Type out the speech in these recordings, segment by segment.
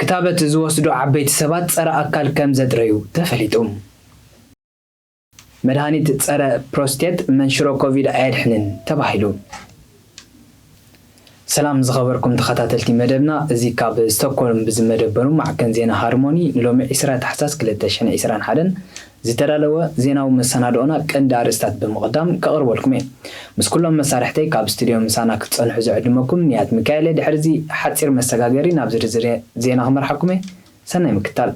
ክታበት ዝወስዱ ዓበይቲ ሰባት ጸረ ኣካል ከም ዘጥረዩ ተፈሊጡ። መድሃኒት ጸረ ፕሮስቴት መንሽሮ ኮቪድ ኣየድሕንን ተባሂሉ። ሰላም ዝኸበርኩም ተኸታተልቲ መደብና፣ እዚ ካብ ስቶክሆልም ብዝመደበሩ ማዕከን ዜና ሃርሞኒ ንሎሚ ዕስራ ታሕሳስ ክልተ ሽሕን ዕስራን ሓደን ዝተዳለወ ዜናዊ መሰናድኦና ቀንዲ ኣርእስታት ብምቕዳም ከቕርበልኩም እየ። ምስ ኩሎም መሳርሕተይ ካብ ስቱድዮ ምሳና ክትጸንሑ ዝዕድመኩም ንያት ሚካኤል። ድሕሪ እዚ ሓጺር መሰጋገሪ ናብ ዝርዝር ዜና ክመርሓኩም እየ። ሰናይ ምክታል።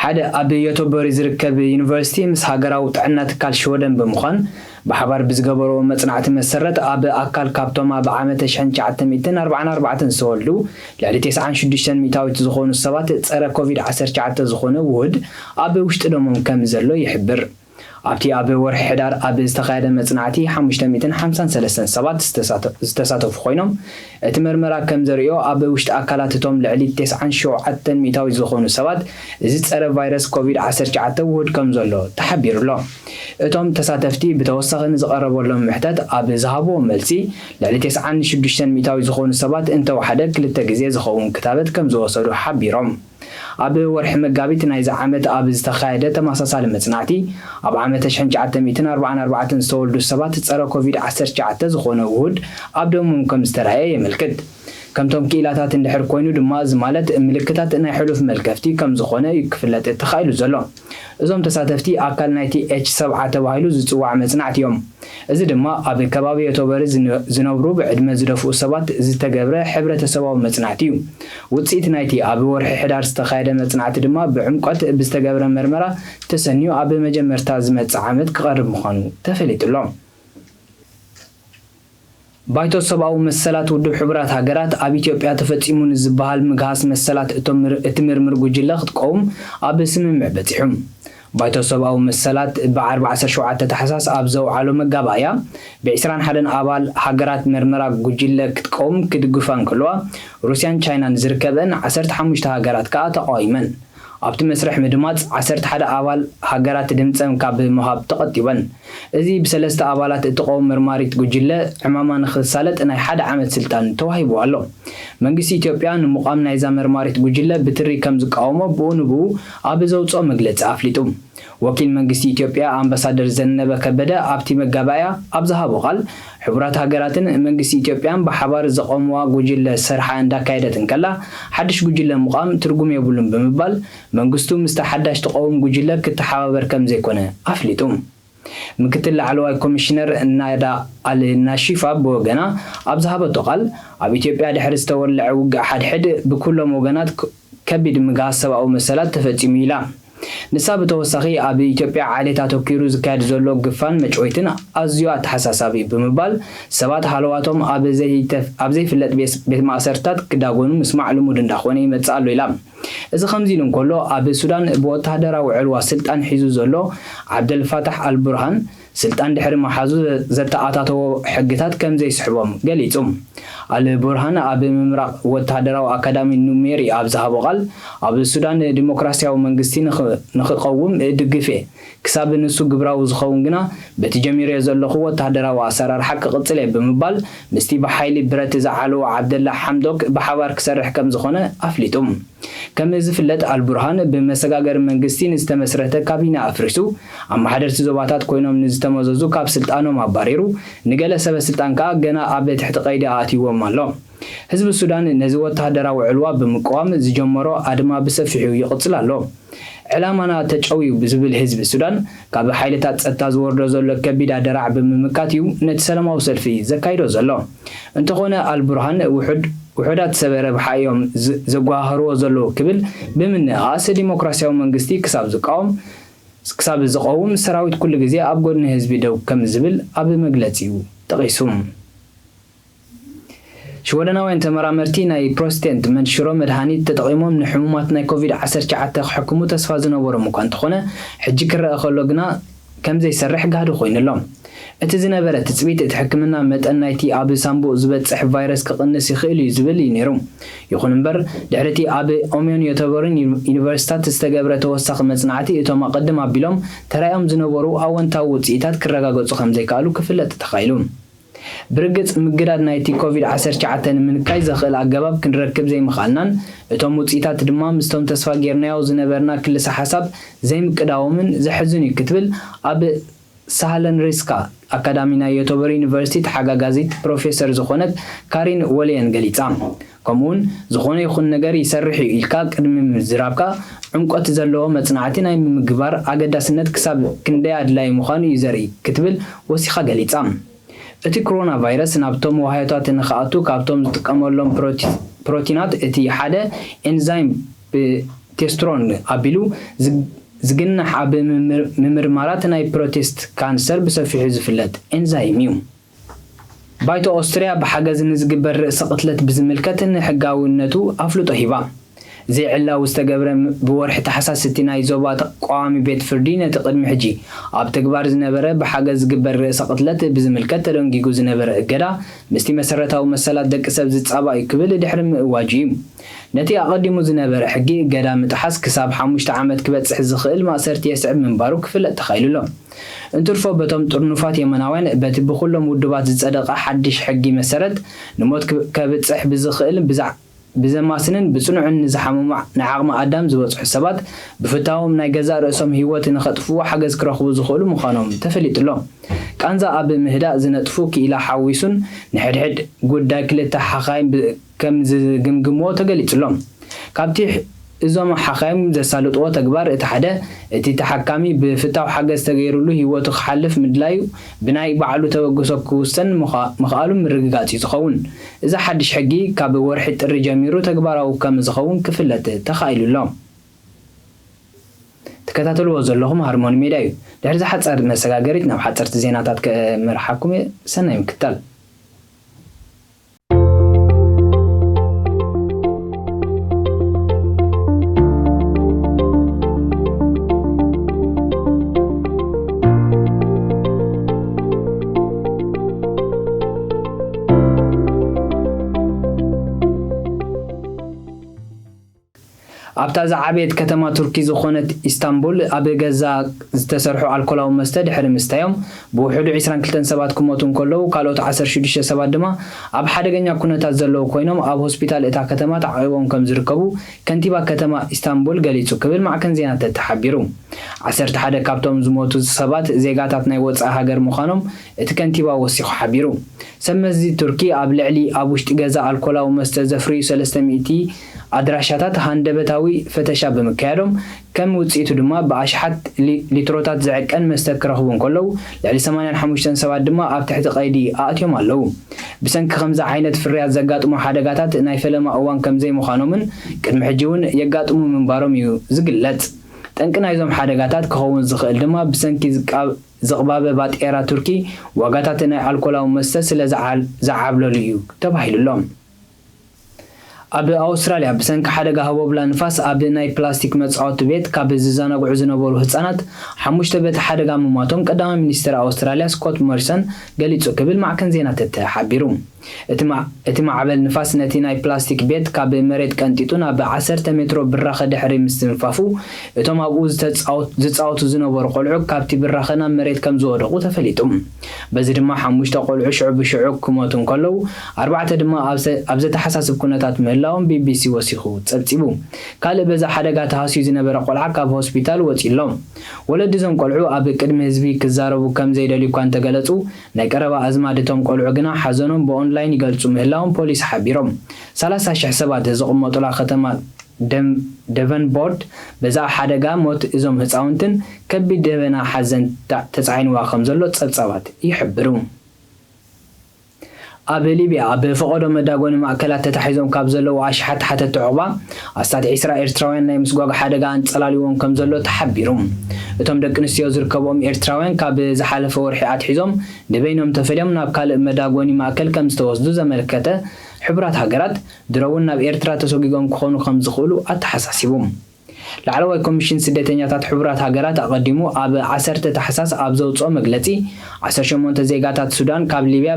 ሓደ ኣብ ዮቶቦሪ ዝርከብ ዩኒቨርሲቲ ምስ ሃገራዊ ጥዕና ትካል ሽወደን ብምዃን ብሓባር ብዝገበርዎ መጽናዕቲ መሰረት፣ ኣብ ኣካል ካብቶም ኣብ ዓመተ ሽሕን ትሽዓተ ሚእትን ኣርባዓን ኣርባዕተን ዝተወልዱ ልዕሊ ተስዓን ሽዱሽተን ሚእታዊት ዝኾኑ ሰባት ጸረ ኮቪድ ዓሰርተ ትሽዓተ ዝኾነ ውሁድ ኣብ ውሽጢ ደሞም ከም ዘሎ ይሕብር። ኣብቲ ኣብ ወርሒ ሕዳር ኣብ ዝተኻየደ መጽናዕቲ ሓሙሽተ ሚእትን ሓምሳን ሰለስተን ሰባት ዝተሳተ-፣ ዝተሳተፉ ኮይኖም፣ እቲ መርመራ ከም ዘርእዮ ኣብ ውሽጢ ኣካላት እቶም ልዕሊ ተስዓን ሸውዓተን ሚእታዊት ዝኾኑ ሰባት እዚ ጸረ ቫይረስ ኮቪድ ዓሰርተ ትሽዓተ ውሁድ ከም ዘሎ ተሓቢሩ ኣሎ። እቶም ተሳተፍቲ ብተወሳኺ ንዝቐረበሎም ምሕተት ኣብ ዝሃብዎ መልሲ፣ ልዕሊ ተስዓን ሽዱሽተን ሚእታዊት ዝኾኑ ሰባት እንተወሓደ ክልተ ግዜ ዝኸውን ክታበት ከም ዝወሰዱ ሓቢሮም። ኣብ ወርሒ መጋቢት ናይዚ ዓመት ኣብ ዝተኻየደ ተመሳሳሊ መጽናዕቲ፣ ኣብ ዓመተ ሽሕን ትሽዓተ ሚእትን ኣርባዓን ኣርባዕተን ዝተወልዱ ሰባት ጸረ ኮቪድ ዓሰርተ ትሽዓተ ዝኾነ ውሁድ ኣብ ደሞም ከም ዝተራእየ የመልክት። ከምቶም ክኢላታት እንድሕር ኮይኑ ድማ፣ እዚ ማለት ምልክታት ናይ ሕሉፍ መልከፍቲ ከም ዝኾነ እዩ ክፍለጥ ተኻኢሉ ዘሎ። እዞም ተሳተፍቲ ኣካል ናይቲ ኤች ሰብዓ ተባሂሉ ዝጽዋዕ መጽናዕቲ እዮም። እዚ ድማ ኣብ ከባቢ ዮቶበሪ ዝነ-፣ ዝነብሩ ብዕድመ ዝደፍኡ ሰባት ዝተገብረ ሕብረተሰባዊ መጽናዕቲ እዩ። ውጽኢት ናይቲ ኣብ ወርሒ ሕዳር ዝተኻየደ መጽናዕቲ ድማ ብዕምቆት ብዝተገብረ መርመራ ተሰንዩ ኣብ መጀመርታ ዝመጽእ ዓመት ክቐርብ ምዃኑ ተፈሊጡ ኣሎ። ባይቶ ሰብኣዊ መሰላት ውድብ ሕቡራት ሃገራት ኣብ ኢትዮጵያ ተፈጺሙ ንዝበሃል ምግሃስ መሰላት እቶም ምር-፣ እቲ ምርምር ጉጅለ ክትቀውም ኣብ ስምምዕ በጺሑ። ባይቶ ሰብኣዊ መሰላት ብዓርቢ ዓሰርተ ሸውዓተ ታሕሳስ ኣብ ዘውዓሎ መጋባእያ፣ ብዕስራን ሓደን ኣባል ሃገራት መርመራ ጉጅለ ክትቀውም ክድግፋ እንከለዋ፣ ሩስያን ቻይናን ዝርከበን ዓሰርተ ሓሙሽተ ሃገራት ከኣ ተቃዊመን። ኣብቲ መስርሕ ምድማጽ፣ ዓሰርተ ሓደ ኣባል ሃገራት ድምጸን ካብ ምሃብ ተቐጢበን። እዚ ብሰለስተ ኣባላት እትቐውም መርማሪት ጉጅለ፣ ዕማማ ንኽሳለጥ ናይ ሓደ ዓመት ስልጣን ተዋሂቡ ኣሎ። መንግስቲ ኢትዮጵያ ንምቋም ናይዛ መርማሪት ጉጅለ ብትሪ ከም ዝቃወሞ ብኡ ንብኡ ኣብ ዘውጽኦ መግለጺ ኣፍሊጡ። ወኪል መንግስቲ ኢትዮጵያ ኣምባሳደር ዘነበ ከበደ ኣብቲ መጋባእያ ኣብ ዝሃቦ ቃል፣ ሕቡራት ሃገራትን መንግስቲ ኢትዮጵያን ብሓባር ዘቐምዋ ጉጅለ ስርሓ እንዳካየደት እንከላ፣ ሓድሽ ጉጅለ ምቋም ትርጉም የብሉን ብምባል፣ መንግስቱ ምስታ ሓዳሽ ትቐውም ጉጅለ ክተሓባበር ከም ዘይኮነ ኣፍሊጡ። ምክትል ላዕለዋይ ኮሚሽነር ናዳ ኣል ናሺፋ ብወገና ኣብ ዝሃበቶ ቃል፣ ኣብ ኢትዮጵያ ድሕሪ ዝተወልዐ ውግእ ሓድሕድ ብኩሎም ወገናት ክ-፣ ከቢድ ምግሃስ ሰብኣዊ መሰላት ተፈጺሙ ኢላ። ንሳ ብተወሳኺ፣ ኣብ ኢትዮጵያ ዓሌት ኣተኲሩ ዝካየድ ዘሎ ግፋን መጭወይትን ኣዝዩ ኣተሓሳሳቢ እዩ ብምባል፣ ሰባት ሃለዋቶም ኣብ ዘይተፍ-፣ ኣብ ዘይፍለጥ ቤስ-፣ ቤት ማእሰርታት ክዳጎኑ ምስማዕ ልሙድ እንዳኾነ ይመጽእ ኣሎ ኢላ። እዚ ከምዚ ኢሉ እንከሎ፣ ኣብ ሱዳን ብወተሃደራዊ ዕልዋ ስልጣን ሒዙ ዘሎ ዓብደልፋታሕ ኣልቡርሃን፣ ስልጣን ድሕሪ ምሓዙ ዘተኣታተዎ ሕግታት ከም ዘይስሕቦም ገሊጹ። ኣል ቡርሃን ኣብ ምምራቕ ወተሃደራዊ ኣካዳሚ ኑሜሪ ኣብ ዝሃቦ ቃል፣ ኣብ ሱዳን ዲሞክራስያዊ መንግስቲ ንኽ-፣ ንኽቐውም እድግፍ እየ። ክሳብ ንሱ ግብራዊ ዝኸውን ግና፣ በቲ ጀሚረዮ ዘለኹ ወተሃደራዊ ኣሰራርሓ ክቕጽል እየ ብምባል፣ ምስቲ ብሓይሊ ብረት ዝዓለዎ ዓብደላ ሓምዶክ ብሓባር ክሰርሕ ከም ዝኾነ ኣፍሊጡ። ከም ዝፍለጥ፣ ኣልቡርሃን ብመሰጋገሪ መንግስቲ ንዝተመስረተ ካቢነ ኣፍሪሱ፣ ኣመሓደርቲ ዞባታት ኮይኖም ንዝተመዘዙ ካብ ስልጣኖም ኣባሪሩ፣ ንገለ ሰበ ስልጣን ከኣ ገና ኣብ ትሕቲ ቀይዲ ኣእትይዎም ኣሎ። ህዝቢ ሱዳን ነዚ ወተሃደራዊ ዕልዋ ብምቅዋም ዝጀመሮ ኣድማ ብሰፊሑ ይቕጽል ኣሎ። ዕላማና ተጨውዩ ብዝብል ህዝቢ ሱዳን፣ ካብ ሓይልታት ጸጥታ ዝወርዶ ዘሎ ከቢድ ኣደራዕ ብምምካት እዩ ነቲ ሰላማዊ ሰልፊ ዘካይዶ ዘሎ። እንተኾነ፣ ኣልቡርሃን ውሑድ፣ ውሑዳት ሰበ ረብሓ እዮም ዝ-፣ ዘጓሃህርዎ ዘለዉ ክብል ብምንእኣስ፣ ዲሞክራስያዊ መንግስቲ ክሳብ ዝቃወም፣ ክሳብ ዝቐውም፣ ሰራዊት ኩሉ ግዜ ኣብ ጎድኒ ህዝቢ ደው ከም ዝብል ኣብ መግለጺኡ ጠቒሱ። ሽወደናውያን ተመራመርቲ፣ ናይ ፕሮስቴንት መንሽሮ መድሃኒት ተጠቒሞም ንሕሙማት ናይ ኮቪድ ዓሰርተ ትሽዓተ ክሕክሙ ተስፋ ዝነበሮም እኳ እንተኾነ፣ ሕጂ ክረኣ ከሎ ግና ከም ዘይሰርሕ ጋህዲ ኮይኑ ኣሎ። እቲ ዝነበረ ትጽቢት፣ እቲ ሕክምና መጠን ናይቲ ኣብ ሳንቡእ ዝበጽሕ ቫይረስ ክቕንስ ይኽእል እዩ ዝብል እዩ ነይሩ። ይኹን እምበር፣ ድሕሪ እቲ ኣብ ኦምዮን ዮቶቦሪን ዩኒ-፣ ዩኒቨርሲታት ዝተገብረ ተወሳኺ መጽናዕቲ፣ እቶም ኣቐድም ኣቢሎም ተራእዮም ዝነበሩ ኣወንታዊ ውጽኢታት ክረጋገጹ ከም ዘይከኣሉ ክፍለጥ ተኻኢሉ። ብርግጽ፣ ምግዳድ ናይቲ ኮቪድ ዓሰርተ ትሽዓተ ንምንካይ ዘኽእል ኣገባብ ክንረክብ ዘይምኽኣልናን፣ እቶም ውጽኢታት ድማ ምስቶም ተስፋ ጌርናዮ ዝነበርና ክልሰ ሓሳብ ዘይምቅዳዎምን ዘሕዝን እዩ ክትብል ኣብ ሳህለንሪስካ ኣካዳሚ ናይ ዮቶቦሪ ዩኒቨርሲቲ ተሓጋጋዚት ፕሮፌሰር ዝኾነት ካሪን ወልየን ገሊጻ። ከምኡውን፣ ዝኾነ ይኹን ነገር ይሰርሕ እዩ ኢልካ ቅድሚ ምዝራብካ፣ ዕምቆት ዘለዎ መጽናዕቲ ናይ ምምግባር ኣገዳስነት ክሳብ ክንደይ ኣድላዪ ምዃኑ እዩ ዘርኢ ክትብል ወሲኻ ገሊጻ። እቲ ኮሮና ቫይረስ ናብቶም ዋህዮታት ንኽኣቱ ካብቶም ዝጥቀመሎም ፕሮቲ-፣ ፕሮቲናት እቲ ሓደ ኤንዛይም ብቴስትሮን ኣቢሉ ዝግ-፣ ዝግናሕ ኣብ ምምር-፣ ምምርማራት ናይ ፕሮቴስት ካንሰር ብሰፊሑ ዝፍለጥ ኤንዛይም እዩ። ባይቶ ኦስትርያ ብሓገዝ ንዝግበር ርእሰ ቅትለት ብዝምልከት ንሕጋውነቱ ኣፍልጦ ሂባ። ዘይዕላዊ ዝተገብረ ም-፣ ብወርሒ ታሕሳስ እቲ ናይ ዞባ ተቃዋሚ ቤት ፍርዲ ነቲ ቅድሚ ሕጂ ኣብ ተግባር ዝነበረ ብሓገዝ ዝግበር ርእሰ ቅትለት ብዝምልከት ተደንጊጉ ዝነበረ እገዳ ምስቲ መሰረታዊ መሰላት ደቂ ሰብ ዝጻባእ እዩ ክብል ድሕሪ ምእዋጁ እዩ። ነቲ ኣቐዲሙ ዝነበረ ሕጊ እገዳ ምጥሓስ ክሳብ ሓሙሽተ ዓመት ክበጽሕ ዝኽእል ማእሰርቲ የስዕብ ምንባሩ ክፍለጥ ተኻኢሉ ኣሎ። እንትርፎ በቶም ጥርኑፋት የመናውያን በቲ ብኹሎም ውድባት ዝጸደቐ ሓድሽ ሕጊ መሰረት ንሞት ክብ-፣ ከብጽሕ ብዝኽእል ብዛዕ-፣ ብዘማስንን ብጽኑዕን ንዝሓመሙ ንዓቕሚ ኣዳም ዝበጽሑ ሰባት ብፍታዎም ናይ ገዛእ ርእሶም ህይወት ንኸጥፍኡ ሓገዝ ክረኽቡ ዝኽእሉ ምዃኖም ተፈሊጡ ኣሎ። ቃንዛ ኣብ ምህዳእ ዝነጥፉ ክኢላ ሓዊሱን ንሕድሕድ ጉዳይ ክልተ ሓኻይም ብ-፣ ከም ዝግምግምዎ ተገሊጹ ኣሎ። ካብቲ እዞም ሓኻይም ዘሳልጥዎ ተግባር እቲ ሓደ፣ እቲ ተሓካሚ ብፍታው ሓገዝ ተገይሩሉ ህይወቱ ክሓልፍ ምድላዩ ብናይ ባዕሉ ተበግሶ ክውሰን ምዃ-፣ ምኽኣሉ ምርግጋጽ እዩ ዝኸውን። እዚ ሓድሽ ሕጊ ካብ ወርሒ ጥሪ ጀሚሩ ተግባራዊ ከም ዝኸውን ክፍለጥ ተኻኢሉ ኣሎ። ትከታተልዎ ዘለኹም ሃርሞኒ ሜድያ እዩ። ድሕሪ ዝሓጸር መሰጋገሪት ናብ ሓጸርቲ ዜናታት ከመርሓኩም እየ። ሰናይ ምክታል። ኣብታ ዝዓበየት ከተማ ቱርኪ ዝኾነት ኢስታንቡል፣ ኣብ ገዛ ዝተሰርሑ ኣልኮላዊ መስተ ድሕሪ ምስታዮም፣ ብውሕዱ ዒስራን ክልተን ሰባት ክሞቱ እንከለዉ፣ ካልኦት ዓሰርተ ሽዱሽተ ሰባት ድማ ኣብ ሓደገኛ ኩነታት ዘለዉ ኮይኖም፣ ኣብ ሆስፒታል እታ ከተማ ተዓቒቦም ከም ዝርከቡ ከንቲባ ከተማ ኢስታንቡል ገሊጹ ክብል ማዕከን ዜና ተተ ሓቢሩ። ዓሰርተ ሓደ ካብቶም ዝሞቱ ሰባት ዜጋታት ናይ ወጻኢ ሃገር ምዃኖም እቲ ከንቲባ ወሲኹ ሓቢሩ። ሰብ መዚ ቱርኪ ኣብ ልዕሊ ኣብ ውሽጢ ገዛ ኣልኮላዊ መስተ ዘፍርዩ ሰለስተ ሚእቲ ኣድራሻታት ሃንደበታዊ ፈተሻ ብምክያዶም፣ ከም ውጽኢቱ ድማ ብኣሽሓት ሊ-፣ ሊትሮታት ዝዕቀን መስተ ክረኽቡ እንከለዉ፣ ልዕሊ ሰማንያን ሓሙሽተን ሰባት ድማ ኣብ ትሕቲ ቀይዲ ኣእትዮም ኣለዉ። ብሰንኪ ከምዚ ዓይነት ፍርያት ዘጋጥሙ ሓደጋታት ናይ ፈለማ እዋን ከም ዘይምዃኖምን ቅድሚ ሕጂ እውን የጋጥሙ ምንባሮም እዩ ዝግለጽ። ጠንቂ ናይዞም ሓደጋታት ክኸውን ዝኽእል ድማ ብሰንኪ ዝቃ-፣ ዝቕባበ ባጤራ ቱርኪ ዋጋታት ናይ ኣልኮላዊ መስተ ስለ ዝዓል-፣ ዝዓብለሉ እዩ ተባሂሉ ኣሎ። ኣብ ኣውስትራልያ ብሰንኪ ሓደጋ ህቦብላ ንፋስ ኣብ ናይ ፕላስቲክ መጻወቲ ቤት ካብ ዝዘናግዑ ዝነበሩ ህጻናት ሓሙሽተ በቲ ሓደጋ ምሟቶም ቀዳማይ ሚኒስትር ኣውስትራልያ ስኮት ሞሪሰን ገሊጹ ክብል ማዕከን ዜና ተተ ሓቢሩ። እቲ ማ-፣ እቲ ማዕበል ንፋስ ነቲ ናይ ፕላስቲክ ቤት ካብ መሬት ቀንጢጡ ናብ ዓሰርተ ሜትሮ ብራኸ ድሕሪ ምስትንፋፉ፣ እቶም ኣብኡ ዝተጻወት-፣ ዝጻወቱ ዝነበሩ ቆልዑ ካብቲ ብራኸ ናብ መሬት ከም ዝወደቑ ተፈሊጡ። በዚ ድማ ሓሙሽተ ቆልዑ ሽዑ ብሽዑ ክሞቱ እንከለዉ፣ ኣርባዕተ ድማ ኣብ ዘ-፣ ኣብ ዘተሓሳስብ ኩነታት ምህላዎም ቢ ቢ ሲ ወሲኹ ጸብጺቡ። ካልእ በዚ ሓደጋ ተሃስዩ ዝነበረ ቆልዓ ካብ ሆስፒታል ወጺኡ ኣሎ። ወለዲ እዞም ቆልዑ ኣብ ቅድሚ ህዝቢ ክዛረቡ ከም ዘይደልዩ እኳ እንተገለጹ፣ ናይ ቀረባ ኣዝማድ እቶም ቆልዑ ግና ሓዘኖም ብኦንላይን ይገልጹ ምህላዎም ፖሊስ ሓቢሮም። ሰላሳ ሽሕ ሰባት ዝቕመጡላ ከተማ ደም-፣ ደቨንፖርት በዛ ሓደጋ ሞት እዞም ህጻውንትን ከቢድ ደበና ሓዘን ተ-፣ ተጻዒንዋ ከም ዘሎ ጸብጻባት ይሕብሩ። ኣብ ሊብያ ኣብ ፈቐዶ መዳጎኒ ማእከላት ተታሒዞም ካብ ዘለዉ ኣሽሓት ሓተቲ ዑቕባ፣ ኣስታት ዒስራ ኤርትራውያን ናይ ምስጓግ ሓደጋ ኣንጸላልይዎም ከም ዘሎ ተሓቢሩ። እቶም ደቂ ኣንስትዮ ዝርከብኦም ኤርትራውያን ካብ ዝሓለፈ ወርሒ ኣትሒዞም ንበይኖም ተፈልዮም ናብ ካልእ መዳጎኒ ማእከል ከም ዝተወስዱ ዘመልከተ ሕቡራት ሃገራት፣ ድሮ እውን ናብ ኤርትራ ተሰጒጎም ክኾኑ ከም ዝኽእሉ ኣተሓሳሲቡ። ላዕለዋይ ኮሚሽን ስደተኛታት ሕቡራት ሃገራት ኣቐዲሙ ኣብ ዓሰርተ ታሕሳስ ኣብ ዘውፅኦ መግለፂ፣ ዓሰርተ ሸሞንተ ዜጋታት ሱዳን ካብ ሊብያ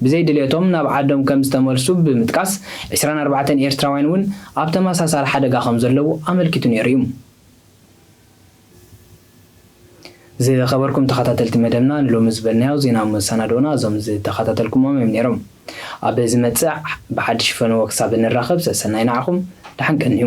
ብዘይ ድልየቶም ናብ ዓዶም ከም ዝተመልሱ ብምጥቃስ፣ ዕስራን ኣርባዕተን ኤርትራውያን እውን ኣብ ተመሳሳሊ ሓደጋ ከም ዘለዉ ኣመልኪቱ ነይሩ እዩ። ዝኸበርኩም ተኸታተልቲ መደብና፣ ንሎሚ ዝበልናዮ ዜና መሰናዶና እዞም ዝተኸታተልኩሞም እዮም ነይሮም። ኣብ ዝመጽእ ብሓድሽ ፈነወ ክሳብ እንራኸብ፣ ሰሰናይ ንዓኹም፣ ደሓን ቀንዩ።